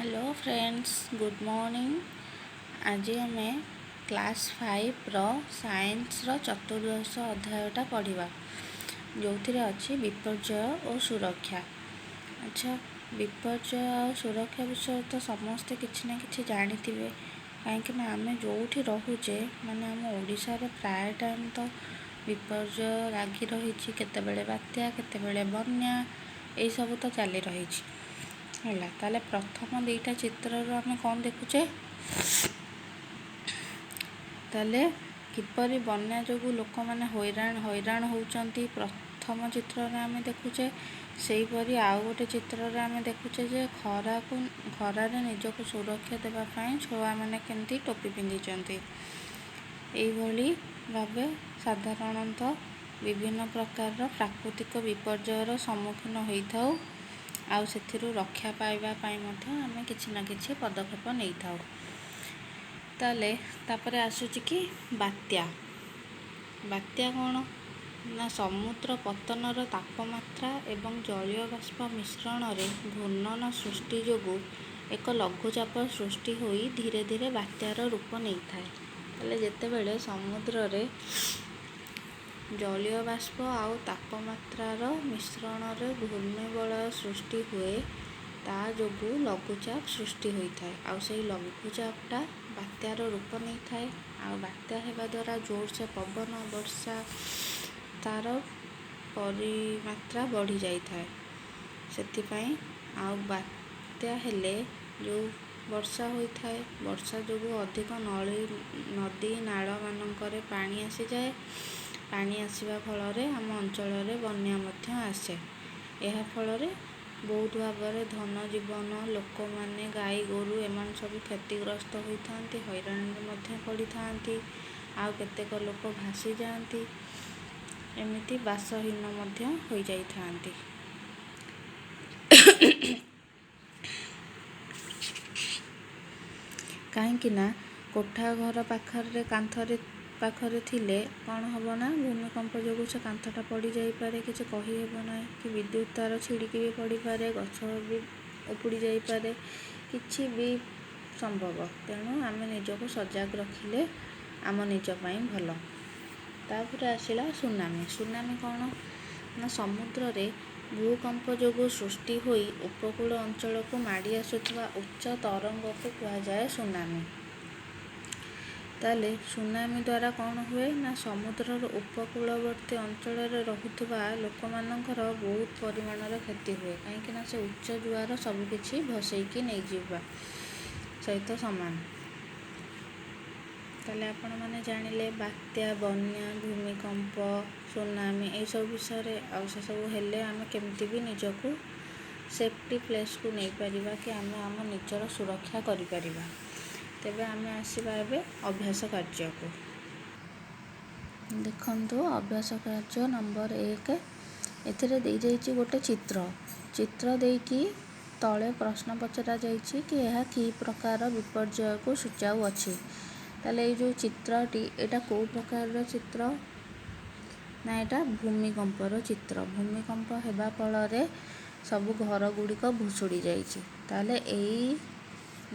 Hello friends, good morning. ଆଜି ଆମେ class ଫାଇଭ୍ର ସାଇନ୍ସର ଚତୁର୍ଦ୍ଦଶ ଅଧ୍ୟାୟଟା ପଢ଼ିବା, ଯେଉଁଥିରେ ଅଛି ବିପର୍ଯ୍ୟୟ ଓ ସୁରକ୍ଷା। ଆଚ୍ଛା, ବିପର୍ଯ୍ୟୟ ଆଉ ସୁରକ୍ଷା ବିଷୟରେ ତ ସମସ୍ତେ କିଛି ନା କିଛି ଜାଣିଥିବେ, କାହିଁକିନା ଆମେ ଯେଉଁଠି ରହୁଛେ, ମାନେ ଆମ ଓଡ଼ିଶାରେ ପ୍ରାୟ ଟାଇମ୍ ତ ବିପର୍ଯ୍ୟୟ ଲାଗି ରହିଛି। କେତେବେଳେ ବାତ୍ୟା, କେତେବେଳେ ବନ୍ୟା, ଏଇସବୁ ତ ଚାଲି ରହିଛି। ହେଲା, ତାହେଲେ ପ୍ରଥମ ଦୁଇଟା ଚିତ୍ରରୁ ଆମେ କ'ଣ ଦେଖୁଛେ? ତାହେଲେ କିପରି ବନ୍ୟା ଯୋଗୁଁ ଲୋକମାନେ ହଇରାଣ ହେଉଛନ୍ତି ପ୍ରଥମ ଚିତ୍ରରେ ଆମେ ଦେଖୁଛେ। ସେହିପରି ଆଉ ଗୋଟେ ଚିତ୍ରରେ ଆମେ ଦେଖୁଛେ ଯେ ଖରାକୁ ଖରାରେ ନିଜକୁ ସୁରକ୍ଷା ଦେବା ପାଇଁ ଛୁଆମାନେ କେମିତି ଟୋପି ପିନ୍ଧିଛନ୍ତି। ଏଇଭଳି ଭାବେ ସାଧାରଣତଃ ବିଭିନ୍ନ ପ୍ରକାରର ପ୍ରାକୃତିକ ବିପର୍ଯ୍ୟୟର ସମ୍ମୁଖୀନ ହୋଇଥାଉ, ଆଉ ସେଥିରୁ ରକ୍ଷା ପାଇବା ପାଇଁ ମଧ୍ୟ ଆମେ କିଛି ନା କିଛି ପଦକ୍ଷେପ ନେଇଥାଉ। ତାହେଲେ ତାପରେ ଆସୁଛି କି ବାତ୍ୟା। ବାତ୍ୟା କ'ଣ ନା ସମୁଦ୍ର ପତନର ତାପମାତ୍ରା ଏବଂ ଜଳୀୟ ବାଷ୍ପ ମିଶ୍ରଣରେ ଘୂର୍ଣ୍ଣନ ସୃଷ୍ଟି ଯୋଗୁଁ ଏକ ଲଘୁଚାପ ସୃଷ୍ଟି ହୋଇ ଧୀରେ ଧୀରେ ବାତ୍ୟାର ରୂପ ନେଇଥାଏ। ତାହେଲେ ଯେତେବେଳେ ସମୁଦ୍ରରେ ଜଳୀୟ ବାଷ୍ପ ଆଉ ତାପମାତ୍ରାର ମିଶ୍ରଣରେ ଘୂର୍ଣ୍ଣିବଳୟ ସୃଷ୍ଟି ହୁଏ, ତା ଯୋଗୁଁ ଲଘୁଚାପ ସୃଷ୍ଟି ହୋଇଥାଏ, ଆଉ ସେଇ ଲଘୁଚାପଟା ବାତ୍ୟାର ରୂପ ନେଇଥାଏ। ଆଉ ବାତ୍ୟା ହେବା ଦ୍ୱାରା ଜୋରସେ ପବନ, ବର୍ଷା, ତାର ପରିମାତ୍ରା ବଢ଼ିଯାଇଥାଏ। ସେଥିପାଇଁ ଆଉ ବାତ୍ୟା ହେଲେ ଯେଉଁ ବର୍ଷା ହୋଇଥାଏ, ବର୍ଷା ଯୋଗୁଁ ଅଧିକ ନଳୀ, ନଦୀ, ନାଳମାନଙ୍କରେ ପାଣି ଆସିଯାଏ। ପାଣି ଆସିବା ଫଳରେ ଆମ ଅଞ୍ଚଳରେ ବନ୍ୟା ମଧ୍ୟ ଆସେ। ଏହା ଫଳରେ ବହୁତ ଭାବରେ ଧନ ଜୀବନ, ଲୋକମାନେ, ଗାଈ ଗୋରୁ ଏମାନେ ସବୁ କ୍ଷତିଗ୍ରସ୍ତ ହୋଇଥାନ୍ତି, ହଇରାଣରେ ମଧ୍ୟ ପଡ଼ିଥାନ୍ତି, ଆଉ କେତେକ ଲୋକ ଭାସିଯାଆନ୍ତି, ଏମିତି ବାସହୀନ ମଧ୍ୟ ହୋଇଯାଇଥାନ୍ତି। କାହିଁକି ନା କୋଠା ଘର ପାଖରେ କାନ୍ଥରେ ପାଖରେ ଥିଲେ କ'ଣ ହେବ ନା ଭୂମିକମ୍ପ ଯୋଗୁଁ ସେ କାନ୍ଥଟା ପଡ଼ିଯାଇପାରେ, କିଛି କହିହେବ ନାହିଁ, କି ବିଦ୍ୟୁତ ତାର ଛିଡ଼ିକି ବି ପଡ଼ିପାରେ, ଗଛ ବି ଉପୁଡ଼ି ଯାଇପାରେ, କିଛି ବି ସମ୍ଭବ। ତେଣୁ ଆମେ ନିଜକୁ ସଜାଗ ରଖିଲେ ଆମ ନିଜ ପାଇଁ ଭଲ। ତାପରେ ଆସିଲା ସୁନାମି। ସୁନାମି କ'ଣ ନା ସମୁଦ୍ରରେ ଭୂକମ୍ପ ଯୋଗୁଁ ସୃଷ୍ଟି ହୋଇ ଉପକୂଳ ଅଞ୍ଚଳକୁ ମାଡ଼ି ଆସୁଥିବା ଉଚ୍ଚ ତରଙ୍ଗକୁ କୁହାଯାଏ ସୁନାମି। ତାହେଲେ ସୁନାମି ଦ୍ୱାରା କ'ଣ ହୁଏ ନା ସମୁଦ୍ରର ଉପକୂଳବର୍ତ୍ତୀ ଅଞ୍ଚଳରେ ରହୁଥିବା ଲୋକମାନଙ୍କର ବହୁତ ପରିମାଣର କ୍ଷତି ହୁଏ, କାହିଁକିନା ସେ ଉଚ୍ଚ ଜୁଆର ସବୁକିଛି ଭସେଇକି ନେଇଯିବା ସହିତ ସମାନ। ତାହେଲେ ଆପଣମାନେ ଜାଣିଲେ ବାତ୍ୟା, ବନ୍ୟା, ଭୂମିକମ୍ପ, ସୁନାମି ଏଇସବୁ ବିଷୟରେ, ଆଉ ସେସବୁ ହେଲେ ଆମେ କେମିତି ବି ନିଜକୁ ସେଫ୍ଟି ପ୍ଲେସ୍କୁ ନେଇପାରିବା କି ଆମେ ଆମ ନିଜର ସୁରକ୍ଷା କରିପାରିବା। ତେବେ ଆମେ ଆସିବା ଏବେ ଅଭ୍ୟାସ କାର୍ଯ୍ୟକୁ। ଦେଖନ୍ତୁ, ଅଭ୍ୟାସ କାର୍ଯ୍ୟ ନମ୍ବର 1। ଏଥିରେ ଦେଇଯାଇଛି ଗୋଟେ ଚିତ୍ର। ଚିତ୍ର ଦେଇକି ତଳେ ପ୍ରଶ୍ନ ପଚରାଯାଇଛି କି ଏହା କି ପ୍ରକାର ବିପର୍ଯ୍ୟୟକୁ ସୂଚାଉଅଛି। ତାହେଲେ ଏଇ ଯେଉଁ ଚିତ୍ରଟି, ଏଇଟା କେଉଁ ପ୍ରକାରର ଚିତ୍ର ନା ଏଇଟା ଭୂମିକମ୍ପର ଚିତ୍ର। ଭୂମିକମ୍ପ ହେବା ଫଳରେ ସବୁ ଘର ଗୁଡ଼ିକ ଭୁଶୁଡ଼ି ଯାଇଛି। ତାହେଲେ ଏଇ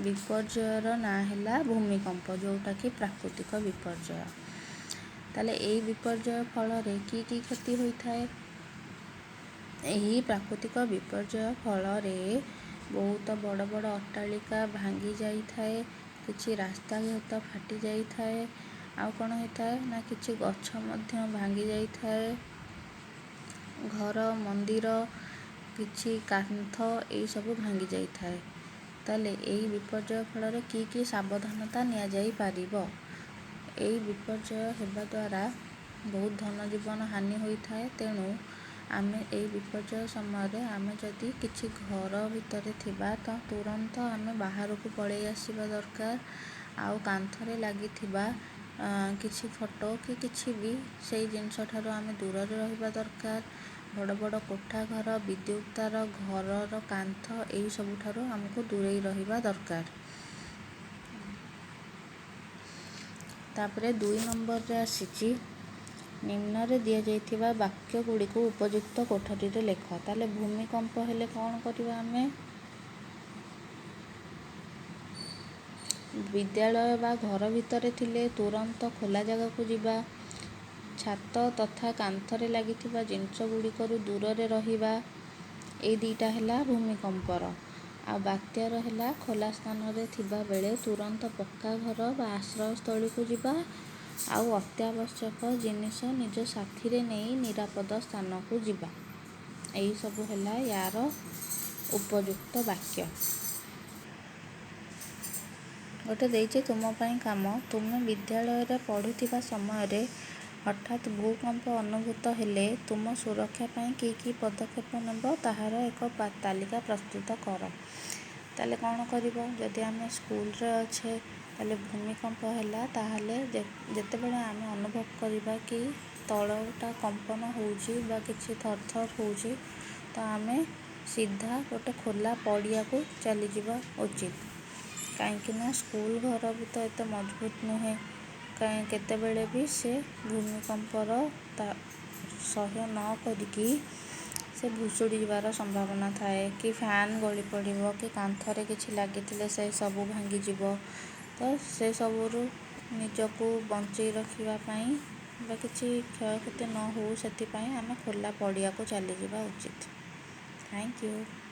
ବିପର୍ଯ୍ୟୟର ନାଁ ହେଲା ଭୂମିକମ୍ପ, ଯେଉଁଟାକି ପ୍ରାକୃତିକ ବିପର୍ଯ୍ୟୟ। ତାହେଲେ ଏଇ ବିପର୍ଯ୍ୟୟ ଫଳରେ କି କି କ୍ଷତି ହୋଇଥାଏ? ଏହି ପ୍ରାକୃତିକ ବିପର୍ଯ୍ୟୟ ଫଳରେ ବହୁତ ବଡ଼ ବଡ଼ ଅଟ୍ଟାଳିକା ଭାଙ୍ଗି ଯାଇଥାଏ, କିଛି ରାସ୍ତାଘାଟ ଫାଟି ଯାଇଥାଏ, ଆଉ କ'ଣ ହୋଇଥାଏ ନା କିଛି ଗଛ ମଧ୍ୟ ଭାଙ୍ଗି ଯାଇଥାଏ, ଘର, ମନ୍ଦିର, କିଛି କାନ୍ଥ ଏଇସବୁ ଭାଙ୍ଗି ଯାଇଥାଏ। ତାହେଲେ ଏଇ ବିପର୍ଯ୍ୟୟ ଫଳରେ କି କି ସାବଧାନତା ନିଆଯାଇପାରିବ? ଏଇ ବିପର୍ଯ୍ୟୟ ହେବା ଦ୍ୱାରା ବହୁତ ଧନ ଜୀବନ ହାନି ହୋଇଥାଏ। ତେଣୁ ଆମେ ଏଇ ବିପର୍ଯ୍ୟୟ ସମୟରେ ଆମେ ଯଦି କିଛି ଘର ଭିତରେ ଥିବା ତ ତୁରନ୍ତ ଆମେ ବାହାରକୁ ପଳେଇ ଆସିବା ଦରକାର, ଆଉ କାନ୍ଥରେ ଲାଗିଥିବା କିଛି ଫଟୋ କି କିଛି ବି ସେଇ ଜିନିଷ ଠାରୁ ଆମେ ଦୂରରେ ରହିବା ଦରକାର। ବଡ଼ ବଡ଼ କୋଠା ଘର, ବିଦ୍ୟୁତ ତାର, ଘରର କାନ୍ଥ ଏଇସବୁ ଠାରୁ ଆମକୁ ଦୂରେଇ ରହିବା ଦରକାର। ତାପରେ 2 ନମ୍ବରରେ ଆସିଛି, ନିମ୍ନରେ ଦିଆଯାଇଥିବା ବାକ୍ୟ ଗୁଡ଼ିକୁ ଉପଯୁକ୍ତ କୋଠରୀରେ ଲେଖ। ତାହେଲେ ଭୂମିକମ୍ପ ହେଲେ କ'ଣ କରିବା ଆମେ? ବିଦ୍ୟାଳୟ ବା ଘର ଭିତରେ ଥିଲେ ତୁରନ୍ତ ଖୋଲା ଜାଗାକୁ ଯିବା, ଛାତ ତଥା କାନ୍ଥରେ ଲାଗିଥିବା ଜିନିଷ ଗୁଡ଼ିକରୁ ଦୂରରେ ରହିବା। ଏଇ ଦୁଇଟା ହେଲା ଭୂମିକମ୍ପର। ଆଉ ବାତ୍ୟାର ହେଲା ଖୋଲା ସ୍ଥାନରେ ଥିବାବେଳେ ତୁରନ୍ତ ପକ୍କା ଘର ବା ଆଶ୍ରୟସ୍ଥଳୀକୁ ଯିବା, ଆଉ ଅତ୍ୟାବଶ୍ୟକ ଜିନିଷ ନିଜ ସାଥିରେ ନେଇ ନିରାପଦ ସ୍ଥାନକୁ ଯିବା। ଏଇସବୁ ହେଲା ୟାର ଉପଯୁକ୍ତ ବାକ୍ୟ। ଗୋଟେ ଦେଇଛି ତୁମ ପାଇଁ କାମ। ତୁମେ ବିଦ୍ୟାଳୟରେ ପଢ଼ୁଥିବା ସମୟରେ ହଠାତ୍ ଭୂକମ୍ପ ଅନୁଭୂତ ହେଲେ ତୁମ ସୁରକ୍ଷା ପାଇଁ କି କି ପଦକ୍ଷେପ ନେବ, ତାହାର ଏକ ତାଲିକା ପ୍ରସ୍ତୁତ କର। ତାହେଲେ କ'ଣ କରିବ? ଯଦି ଆମେ ସ୍କୁଲରେ ଅଛେ, ତାହେଲେ ଭୂମିକମ୍ପ ହେଲା, ତାହେଲେ ଯେତେବେଳେ ଆମେ ଅନୁଭବ କରିବା କି ତଳଟା କମ୍ପନ ହେଉଛି ବା କିଛି ଥରଥର ହେଉଛି, ତ ଆମେ ସିଧା ଗୋଟେ ଖୋଲା ପଡ଼ିଆକୁ ଚାଲିଯିବା ଉଚିତ। କାହିଁକିନା ସ୍କୁଲ ଘର ବି ତ ଏତେ ମଜବୁତ ନୁହେଁ, କାହିଁ କେତେବେଳେ ବି ସେ ଭୂମିକମ୍ପର ତା ସହ୍ୟ ନ କରିକି ସେ ଭୁଷୁଡ଼ି ଯିବାର ସମ୍ଭାବନା ଥାଏ, କି ଫ୍ୟାନ୍ ଗଳି ପଡ଼ିବ, କି କାନ୍ଥରେ କିଛି ଲାଗିଥିଲେ ସେ ସବୁ ଭାଙ୍ଗିଯିବ। ତ ସେସବୁରୁ ନିଜକୁ ବଞ୍ଚେଇ ରଖିବା ପାଇଁ ବା କିଛି କ୍ଷୟକ୍ଷତି ନ ହଉ, ସେଥିପାଇଁ ଆମେ ଖୋଲା ପଡ଼ିଆକୁ ଚାଲିଯିବା ଉଚିତ। Thank you.